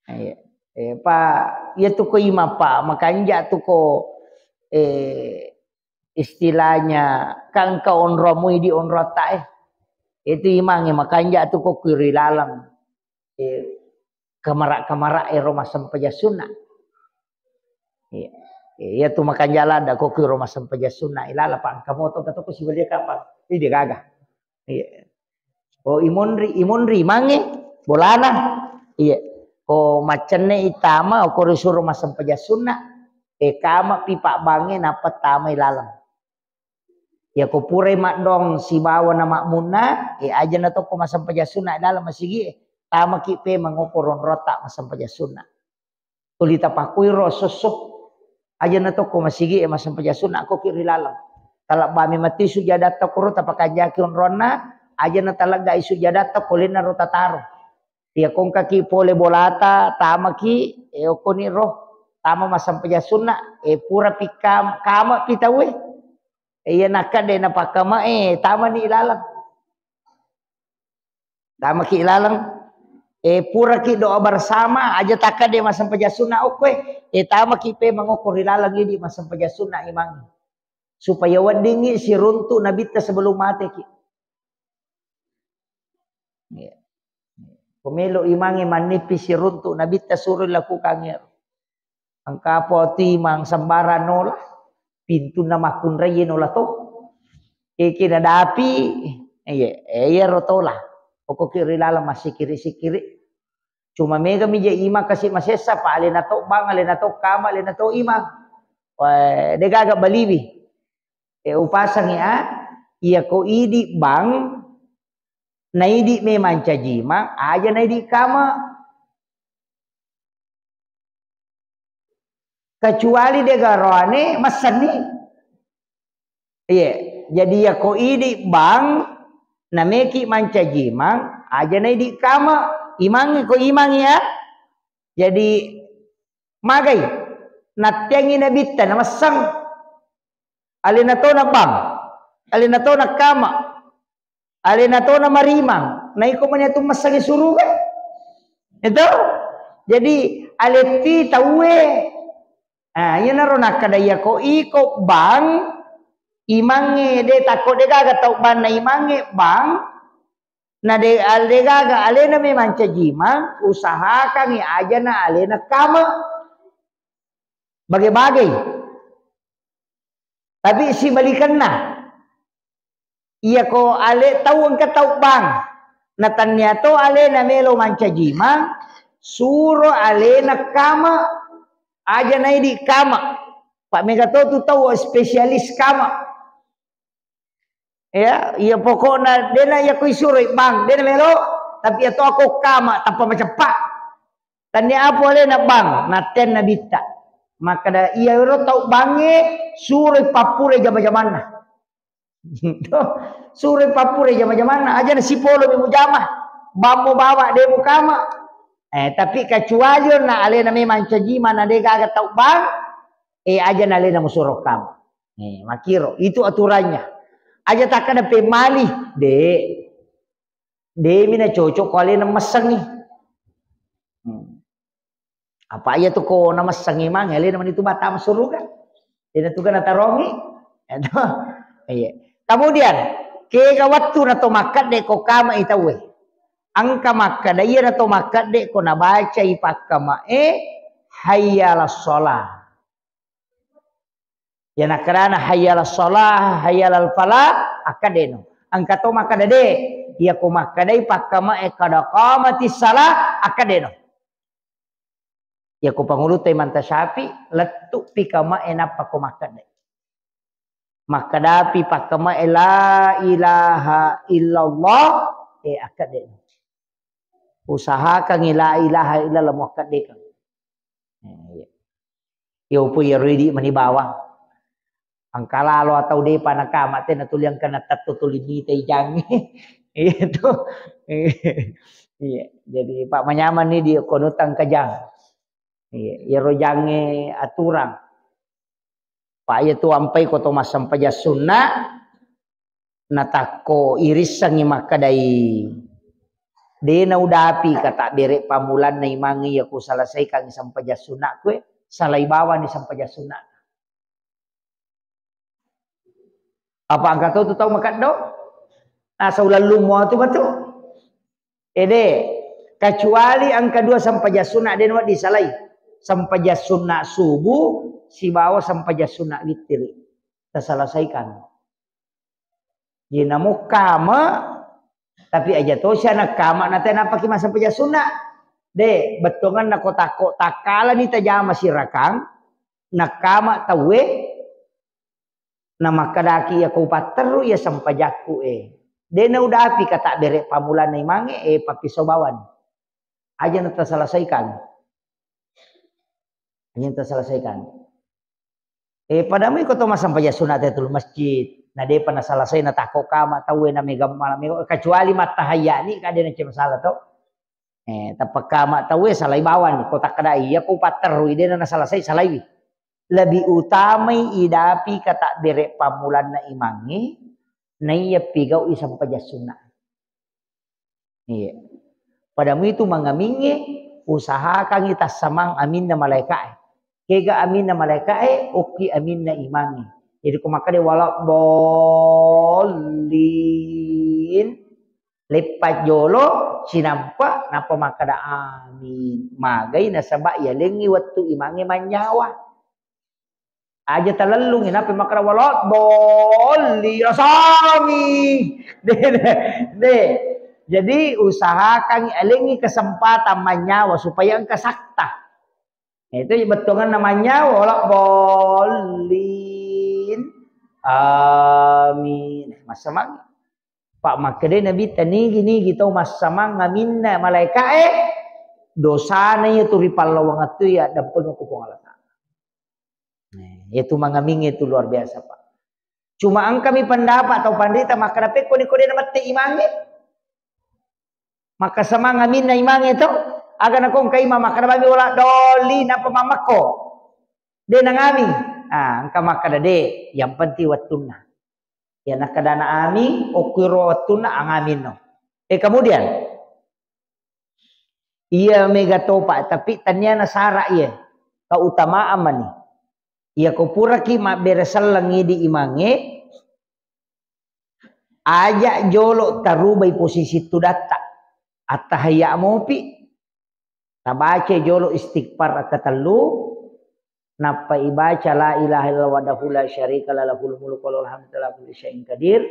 Eh, eh, pa, iya tu ko imang, Pak, makanja tu ko, eh, istilahnya kan engka onromu idi onrota e. Itu imangnge makanja tu ko kiri laleng. Eh, kamara-kamara ero massempajang sunna. Iya. Iya tu makanja ladda ko kiro massempajang sunna ilala pa engka moto ka toko sibalia kapang. Ini dia gaga. Iya. Oh, imonri, imonri mange bolana. Iya. Ko maccenne itama ko risuro massempajang sunna. E kama pipa bange napa tama ilaleng. Yako purai maddong sibawa na makmunna, e aja na tokko massempajang sunna dalam masigi e, tamaki pemeng okko ronrota massempajang sunna. Tuli tapakkuiro sosso. Aja na tokko masigi e massempajang sunna ko ki ri laleng. Talabba mi mati sujadatta koro tapakanjaki onronna, aja na talegga i sujadatta ko lenna ro tataro. Iya kongkaki pole bolata, tamaki, e okkoni ro, tama massempajang sunna, e pura pi kam-, kama pi tauwe. E iya nakka de napakkama e, tamani ilaleng. Tamaki ilaleng. E puraki doa bersama, aja takka de massempajang sunna okkoe. E tamaki pe mangokko ri laleng idi massempajang sunna imang. Supaya weddingngi siruntu nabitta sebelum mateki. Iya. Pemelo imangnge mannipi siruntu nabitta suro lakukan ero. Engka apa tu imang sembarang nola, pintunna makkunraie nola to. Eke nadapi, iya, iyaro tola. Pokokki ri laleng massikiri-sikiri. Cuma mega mi je imang kasi masessa pa alena to bang, alena to kama, alena to imang. Wah, degaga baliwi. E, upasangi a, iya ko idi bang, naidi memang cajima, aja naidi kama. Kecuali de garoane massenni. Iya, jadi iya ko idi bang, nameki mancajimang, aja naidi kama, imangi ko imang ya. Jadi magai, nattiangi nabitta, namessang. Alena to nabang, alena to nakama, alena to namarimang. Naiko mani atu messangi suruga. Itu. Jadi aletti tauwe. Ah, iyanaro nakkada iya ko iko bang, imangnge de takko de gaga tau banna imangnge bang, na de, al-, de gaga alena memang cajimang, usahakangi aja na alena kama. Bage-bagei. Tapi sibalikenna, iya ko ale tau engka tau bang, na tannia to alena melo mancajimang, suro alena kama, aja naidi kama. Pak mega to tu tau spesialis kama. Ya, iya pokokna dena iya ko isuroi bang, dena melo, tapi iya to ako kama tappa maceppa. Tannia apa alena bang, natten nabitta. Makkada iya ro tau bangnge suroi pappure jama-jamanna. Suroi pappure jama-jamanna, aja na sipolo mi mujama. Bammo bawa de mukama. Eh, tapi kecuali na alena memang cajima na de gaga tau bang, eh aja na alena musuro kama. Eh, makiro, itu aturannya. Aja takkada pemali, de. Demi na cocok ko alena messengi. Hmm. Apa iya tu ko namessengi mang, alena mani tu batama suruga. Dena tu gana tarongi. Iya. Kemudian, kega wattu na to makkedde ko kama i tauwe. Engka makkeda iya na to makkedde ko nabacai pakkama e, hayya ala sholah. Iya nakkedana hayya ala sholah, hayya ala falah, akkedeno. Engka to makkeda de, iya ko makkedai pakkama e kada qamatis shalah, akkedeno. Iya ko pangulutta Imam Syafi'i, lettu'pi kama'e nappa ko makkedde. Makkedapi pakkama'e la ilaha illallah, eh, akkedde. Usahakangngi la ilaha illallah muakkeddekeng. Eh, iya. Iya, upu iyaro idi mani bawang. Engka lalo atau depa nakama te natuli engka natetto tuli mita ijangnge. Iya to. Iya, jadi Pak manyameng ni di kono tangkajang. Iya, iyaro jangnge aturang. Pak iya tu ampai ko to massempajang sunna, natakko irissengngi makkedai, de naudapi katabbere pammulanna imangnge iya ku selesaikangngi sempajang sunnaku e, salai bawani sempajang sunna. Apa engka to tu tau makeddo? Asa ulellung mua tu matu. Ede, kecuali engka dua sempajang sunna de nawedding salai. Sempajang sunna subuh sibawa sempajang sunna wittiri. Taselesaikan. Ye namo kama, tapi aja to sia nakama na te napaki massempajang sunna. De, bettuanganna ko takko takkalani tajama sirakang, nakama tauwe, namakkedaki iya ko upatterru iya sempajakku e. De naudapi katabbere pammulanna imangnge, eh, pappiso bawani. Aja na taselesaikan. Aja na taselesaikan. Eh, pada mui ko to massempajang sunna Tahiyatul Masjid, na depa naselesai natakko kama tauwe na mega mala mega, kecuali mattahayyani ka de nacce masalah to. Eh, tappa kama tauwe salai bawani, ko takkeda iya ko patterrui de na naselesai salaiwi. Lebih utamai idapi katabbere pammulanna imangnge, naiya pigau'i sempajang sunna. Iya. Pada muitu mangamingnge, usahakangngi tassamang aminna malaeka'e. Kega aminna malaeka'e, okki aminna imangnge. Jadi ko makkeda wala dhollin, leppa jolo, sinampa, nappa makkeda amin. Magai nasaba yalengngi wettu imangnge mannyawa. Aja talellungi, nappa makkeda wala dhollin, rasami. De, de, de. Jadi usahakan alengi kesempatan mannyawa supaya engka sakta. Nah, itu bettuanganna mannyawa, wala dhollin. Amin. Massamang. Pak makkeda Nabi, tanigi-nigi tau massamang aminna malaeka'e, dosana iya tu ri pallawangattu iya dampengeng ku Puang Allah Ta'ala. Nah, itu mangamingnge itu luar biasa, Pak. Cuma engkami pendapat atau pandita makkeda pekko ni ko de namette imangnge. Maka samang aminna imangnge to, aga nakongka imang makkeda bami wala doli napa mamakko. De nangaming. Ah, engka makkeda de, yang penting wettunna. Ya nakkedana aming, okkuiro wettunna angaminno. Eh, kemudian, iya mega topa, tapi tania nasara iya, keutamaan mani. Iya ko puraki mabbere selleng idi imangnge, aja jolo tarubai posisi tudatta. Attahayya mopi, tabaca jolo istighfar katellu, nappa ibaca la ilaha illallah wahdahu la syarika la lahul mulku wa lahul hamdu ala kulli syai'in qadir.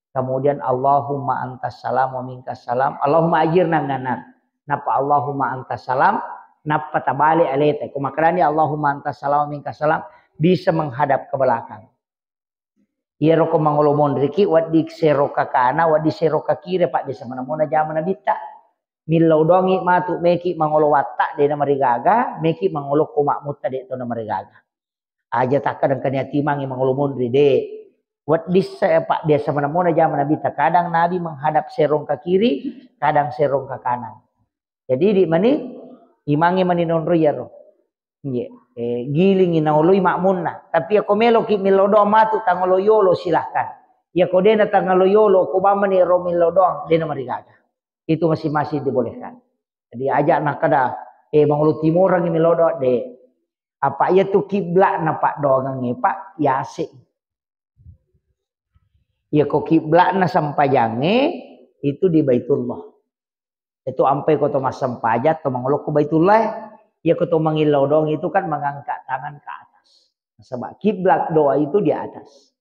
Kemudian Allahumma antas salam wa minkas salam. Allahumma ajirna minan nar. Nappa Allahumma antas salam, nappa tabale aleta. Ko makkadani Allahumma antas salam wa minkas salam, bisa menghadap ke belakang. Iyaro ko mangolo monriki, wedding sero kakana, wedding sero kakire, Pak, biasa manamona jama nabitta. Millau doangi matu, meki mangolo watta, dena marigaga, meki mangolo ko makmutta, de tona marigaga. Aja takkadang kania timangi mangolo monri, de. Wedding se-, Pak, biasa manamona jama nabitta. Kadang Nabi menghadap serong ke kiri, kadang serong ke kanan. Jadi, di mani, imangi mani nonro iyaro. Iya. Eh, gilingi naoloi makmunna. Tapi ako meloki millau doang matu, tangolo yolo, silahkan. Iya ko dena tangolo yolo, ko bamani ro millau doang, dena marigaga. Itu masing-masing dibolehkan. Jadi, aja nakkada, eh, mangolo timorangi millau doang, de. Apa iya tu kiblatna, Pak, doangangnge, Pak, yase. Iya ko kiblatna sempajangnge itu di Baitullah. Itu ampai ko to massempajang, to mangolokko Baitullah, iya ko to mangillau doang itu kan mengangkat tangan ke atas. Sebab kiblat doa itu di atas.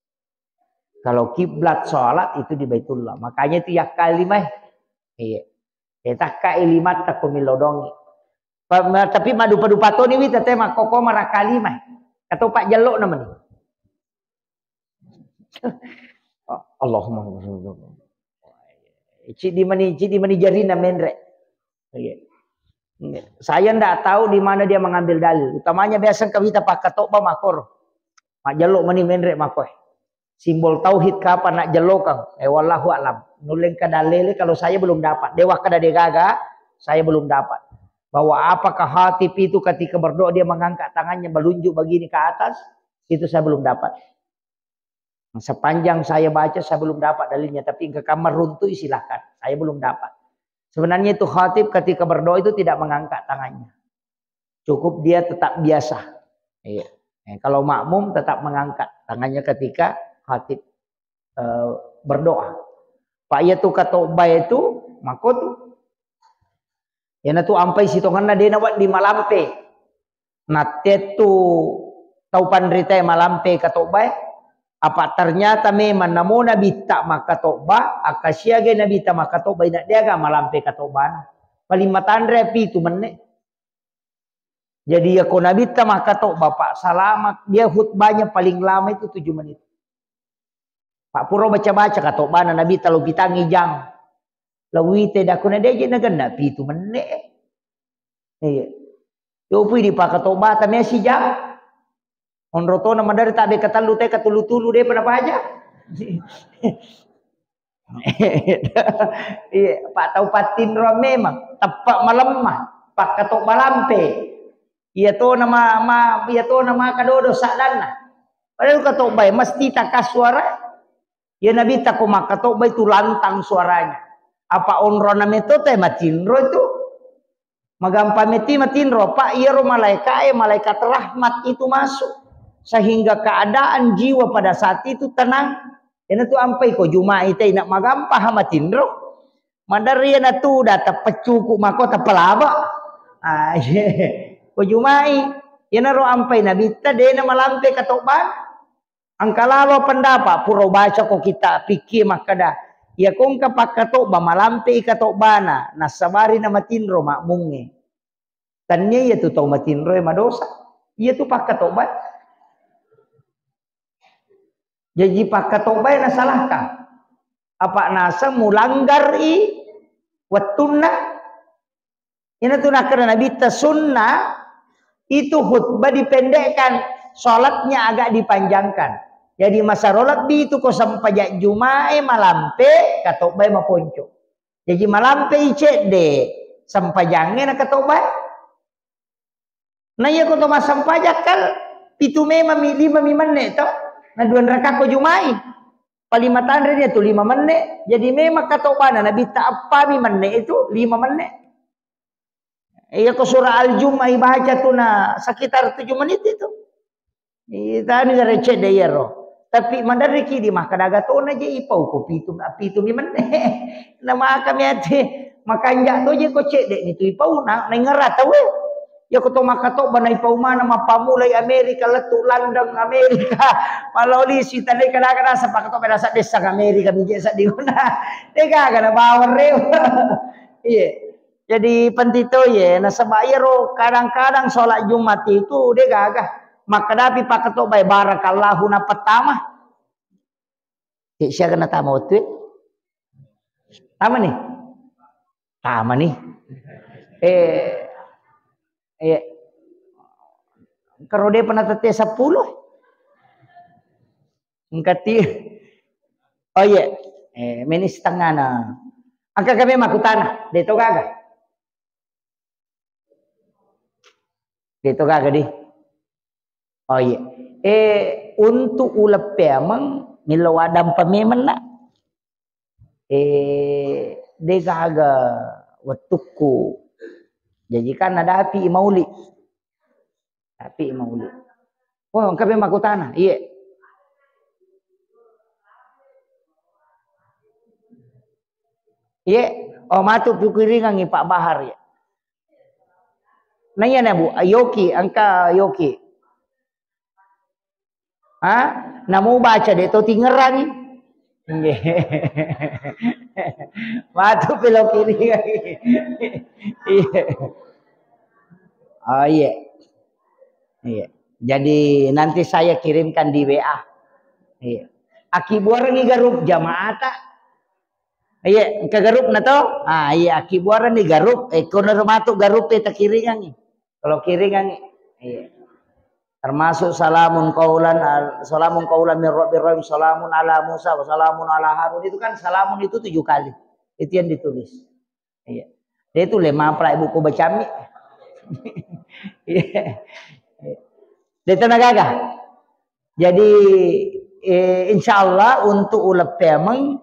Kalau kiblat sholat itu di Baitullah. Makanya itu yakka lima, eh. Iya. Eh, takka i limatta ko millau doang. Pa-, ma-, tapi maddupa-dupa toni wita te makkoko marakkalima. Atau pak jello namanya. Allahumma. Cidi mani, cidi mani jarina menre. Iya. Saya ndak tahu di mana dia mengambil dalil. Utamanya biasa kawita pakkatobba makor. Majjello mani menre makoe. Simbol tauhid kapan nak jellokang? Eh, wallahu alam. Nulleng kada lele kalau saya belum dapat. Dewa kada degaga, saya belum dapat. Bahwa apakah Hatib itu ketika berdoa dia mengangkat tangannya melunjuk begini ke atas, itu saya belum dapat. Sepanjang saya baca, saya belum dapat dalilnya, tapi engka kamar runtuh, silahkan. Saya belum dapat. Sebenarnya itu khatib ketika berdoa itu tidak mengangkat tangannya. Cukup dia tetap biasa. Iya. Eh, kalau makmum tetap mengangkat tangannya ketika khatib, eh, berdoa. Pak, iya tu katoba itu, mako tu. Iyana tu ampai sitongenna de nawedding malampe. Nattettu tau panritae malampe katobae, apa ternyata memang namo nabitta makkatobba, akka siaga nabitta makkatobba, ina deaga malampe katobana. Paling matanre pitu menne. Jadi yako nabitta makkatobba, Pak, salama, dia khutbahnya paling lama itu tujuh menit. Pak, pura baca-baca katobana nabitta lo pitangi jang. Lo wite dakuna deje nagenna pitu menne. Iya. Yo pui di pakatobata mesi jang. Onro tona madari tabe katellu te katulu-tulu de pada paja. Iya, Pak, tau pattinro memang teppe malemma, pakkatobba lampe. Iya tona ma, ma, iya tona maka dodo saddanna. Padahal katobbae mesti takkas suara. Iya nabitta ko makkatobba itu lantang suaranya. Apa onrona metto te matinro itu. Magampa metti matinro, Pak, iyaro malaikae, malaikat rahmat itu masuk. Sehingga keadaan jiwa pada saat itu tenang. Ena tu ampai ko Jumai te ina magampa ha matinro. Maderri ena tu da teppecuku mako tepelaba. Ah, iya. Ko Jumai, iyana ro ampai nabitta dena malampe katobban. Engka lalo pendapat, pura baca ko kita fikih makkeda, iya ko engka pakkatobba malampe i katobbana, nassabari na matinro makmungnge. Tania iya tu tau matinro e madosa. Iya tu pakkatobba. Jaji pakkatobba e nasalahkan. Apa naseng mulanggar i wettunna Ina tu nakkeda Nabitta, sunnah itu khutbah dipendekkan, sholatnya agak dipanjangkan. Jadi masa rolat itu ko sempajang Jumae malampe, katobbae maponco. Jadi malampe i cedde, sempajange na katobbae. Na iya ko to massempajang kal pitu memang mi, lima mi menne to, na dua raka ko Jumai. Paling matanre dia tu lima menne. Jadi memang katobbana Nabitta appa mi menne itu lima menne. Iya ko surah Al-Jumu'ah ibaca tu na sekitar tujuh menit itu. Itani gare cedde iyaro. Tapi maderriki di makkeda aga tona je ipau ko pitu, pitu mi menne. Na maka mi ati makanja to je ko cedde ni tu ipau na, na ingera tau e. Iya ko to makkatobba na ipau mana mappamulai Amerika lettu London Amerika. Maloli sitane kada kada sepakatobba rasa desa Amerika mi je sedding na. Dega aga na bawang reo. Iya. Jadi penting to ye, nasaba iyaro kadang-kadang sholat Jumat itu de gaga. Makkedapi pakkatobbae barakallahu na pertama. Cek siaga na tama wettu e? Tama ni? Tama ni. Eh, eh, karo de pernah tette sepuluh. Engkati. Oh iya. Eh, meni setengah na. Engka kami makkutana, de to gaga. De to gaga di. Oh iya. Eh, untuk uleng peameng millau adampa memeng na. Eh, de gaga wettukku. Jadi kan ada api mauli. Tapi mauli. Oh, engka memang makkutana. Iya. Iya. Oh, matu pikiringangi Pak Bahar ya. Naiya na Bu, Yoki, engka Yoki. Ha? Namu baca de to tingerangi. Nggih. Matu pikiringangi. Iya. Oh, iya. Iya. Jadi nanti saya kirimkan di W A. Iya. Akkibuarengngi garup jamaata. Iya, engka garupna to? Ah, iya, akkibuarengngi garup, eh, kono matu garup e takiringangngi. Kalau kiringangngi. Iya. Termasuk salamun qaulan, al-, salamun qaulan min rabbir rahim, salamun ala Musa, wa salamun ala Harun. Itu kan salamun itu tujuh kali. Itu yang ditulis. Iya. Dia itu lima pula buku bacami. Iya. Dia tenaga. Jadi, eh, insya Allah untuk uleppemeng,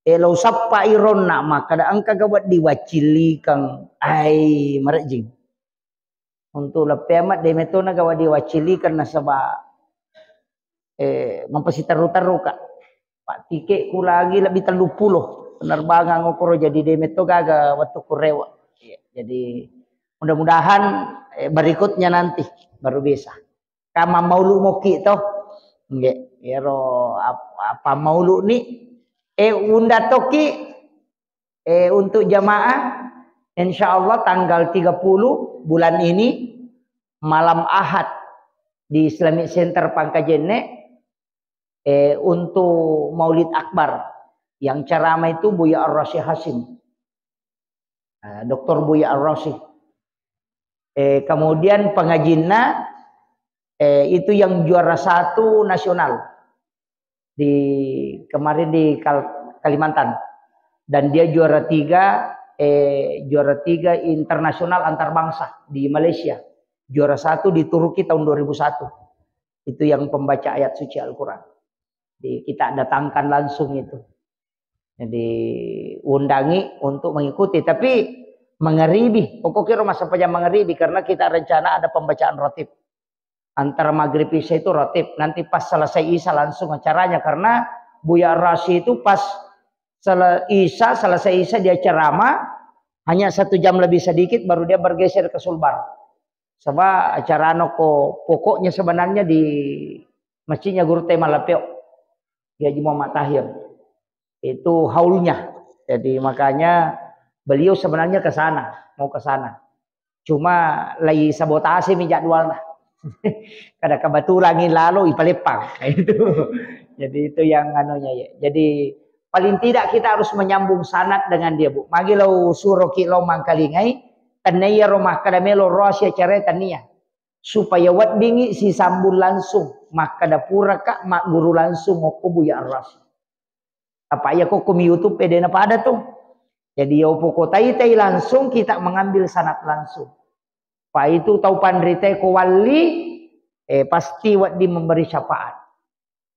eh, lo sappa ironna makkada engka gawat diwacillikeng. Ai, marejjing. Untuk leppemeng de metto na gawat diwacillikeng nasaba, eh, mampasiterru-terru, Kak. Pak, tiketku lagi lebih tellu puluh penerbangan okoro, jadi de metto gaga wettu kurewa. Iya, jadi mudah-mudahan, eh, berikutnya nanti baru bisa. Kama maulu moki to. Nggih, ero ap-, apa maulu ni? Eh, unda toki, eh, untuk jamaah, insya Allah tanggal tiga puluh bulan ini, malam Ahad di Islamic Center Pangkajenne, eh, untuk Maulid Akbar. Yang ceramah itu Buya Ar-Rasyid Hasyim. Eh, doktor Buya Ar-Rasyid. Eh, kemudian pengajinna, eh, itu yang juara satu nasional di kemarin di Kal-, Kalimantan. Dan dia juara tiga, eh, juara tiga internasional antar bangsa di Malaysia. Juara satu di Turki tahun dua ribu satu. Itu yang pembaca ayat suci Al-Quran. Jadi kita datangkan langsung itu. Jadi undangi untuk mengikuti. Tapi mengeribi, pokoknya rumah sempajang mengeribi karena kita rencana ada pembacaan ratib. Antara maghrib isya itu ratib. Nanti pas selesai isya langsung acaranya karena Buya Ar-Rasyid itu pas sele-, isya, selesai isya dia ceramah, hanya satu jam lebih sedikit baru dia bergeser ke Sulbar. Sebab acara noko pokoknya sebenarnya di masjidnya Guru Tema Lapeo, Kiai Haji Muhammad Tahir. Itu haulnya. Jadi makanya beliau sebenarnya ke sana, mau ke sana. Cuma lagi sabotase mi jadwalnya. Kada kebetulan ini lalu ipaleppang. Itu. Jadi itu yang anunya ya. Jadi paling tidak kita harus menyambung sanad dengan dia, Bu. Magi lo suruh ki lo mangkalingai, tania ro makkada melo ro asia cerai tania. Supaya weddingi sisambung langsung. Makkada puraka magguru langsung okko Buya Ar-Rasyid. Apa iya kokko mi YouTube e dena pada tuh. Jadi yo poko tai-tai langsung kita mengambil sanad langsung. Pa itu tau panrita ko walli, eh, pasti wedding memberi syafaat.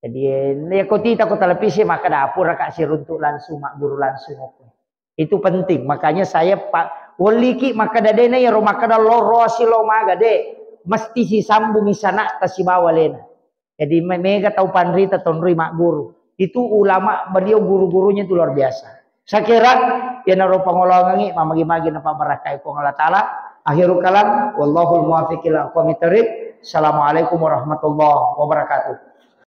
Jadi, eh, ya ko tita ko televisi maka dapur ka siruntuk langsung, magguru langsung okko. Itu penting. Makanya saya pa-, welliki maka dadena ya ro maka da lo rosi lo maga de. Mesti sisambungi sanad tasibawa lena. Jadi me-, mega tau panrita tonroi magguru. Itu ulama beliau guru-gurunya itu luar biasa. Saya kira iyanaro pangoloangengngi mamagi-magi napabarakai Puang Allah Ta'ala. Akhirul kalam, wallahul muwaffiq ila aqwamit thariq. Assalamualaikum warahmatullahi wabarakatuh.